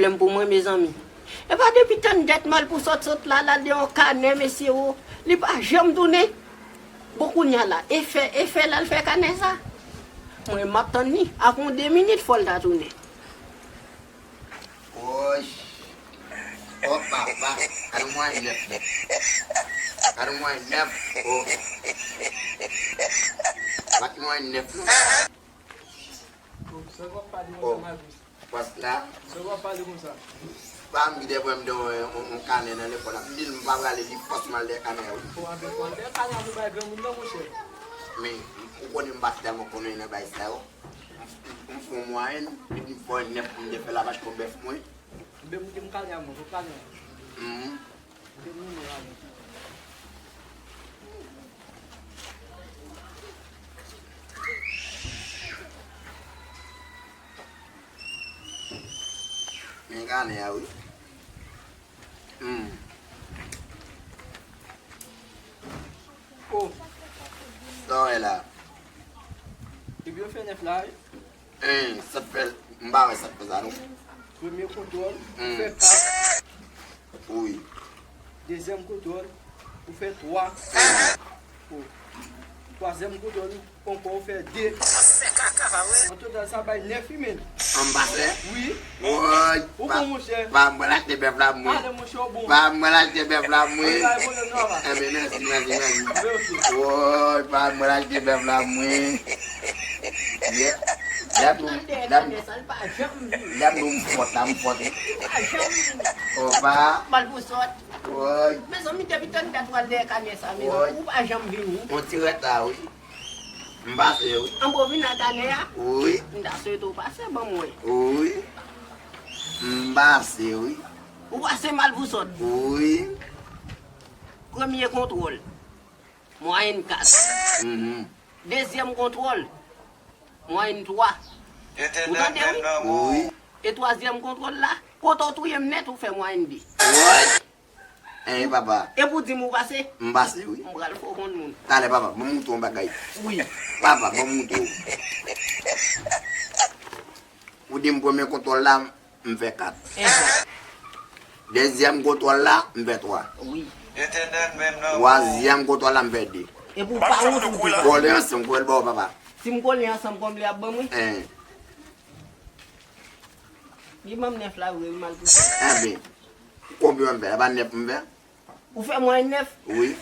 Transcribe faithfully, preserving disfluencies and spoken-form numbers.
Pwoblèm pou mwen, mezanmi. E pa depi tann dèt Malpousyèt sot la, l al de yon kanè, mesye, o, li pa janm tounen. Bon, kounye a la, e fè, e fè l al fè kanè sa. Mwen, m ap tann li. Apre yon de minit, fò l ta tounen. Woy! O papa! Gade mwen nèf nèf. Gade mwen nèf. O! Gade mwen nèf non. Sa w ap pale konsa, Malpousyèt? Pòs la. Sa w ap pale konsa? Pa m ki te pran m de yon, yon, yon kanè nan lekòl la. M di l m pa prale, li fòs m al dèyè kanè a, wi. Bon, anben, bon, anben, kanè a pou bay granmoun nan, monchè. Men, ou konnen m pa tèlman konnen nan bagay sa yo. M, m fè yon mwayèn, epi m fè yon nèf pou m te fè lavach pou bèf mwen. Anben, m di m kanè a, mwen, pou kanè a. Mhm. Men kanè a, wi. Hmm. Oh. Sa w wè la? Epi yo fè nèf la, wi. Hein, sa k fè, m pa wè sa k fè sa non. Premye kontwòl, ou fè kat. Wi. Dezyèm kontwòl, ou fè twa. Hein. O. Twazyèm kontwòl, ankò ou fè de. An total, sa bay nèf, wi, men. An m pa fè? Wi. Woy, ou bon, monchè. Pa m pral achte bèf la, mwen. Ale, monchè, ou bon. Pa m pral achte bèf la, mwen. Anben, mèsi, mèsi, mèsi. Woy, pa m pral achte bèf la, mwen. Lè m, lè m, lè m di w m fòt la, m fòt wi. Opa. Malpousyèt. Woy. Mezanmi, depi tann dat w al dèyè kanè sa, mezanmi, ou pa janm vini. On ti rèt la, wi. M pase, wi. Anben, w vin ak kanè a? Wi. M ta swete w pase ban mwen. Wi. M pase, wi. Ou pase, Malpousyèt? Wi. Premye kontwòl. Mwayèn kat. Mhm. Dezyèm kontwòl. Mwayèn twa. Ou tande, wi? Wi. E twazyèm kontwòl la, kote w touye m nèt, ou fè mwayèn de. Woy! Hein, papa. E pou di m ou pase? M pase, wi. M pral fè w konn moun. Talè, papa, ban m montre w yon bagay. Wi. Papa, ban m montre w. Ou di m premye kontwòl la, m fè kat. Dezyèm kontwòl la, m fè twa. Wi. Twazyèm kontwòl la, m fè de. Epi w pa wont ou di. Kole ansanm, kole l ba w, papa. Si m kole ansanm, konbyen l ap ban m, wi? Hein. Li ban m nèf la vre, wi, Malpousyèt. Enben, konbyen w fè? E pa nèf m fè? Ou fè mwayèn nèf? Wi.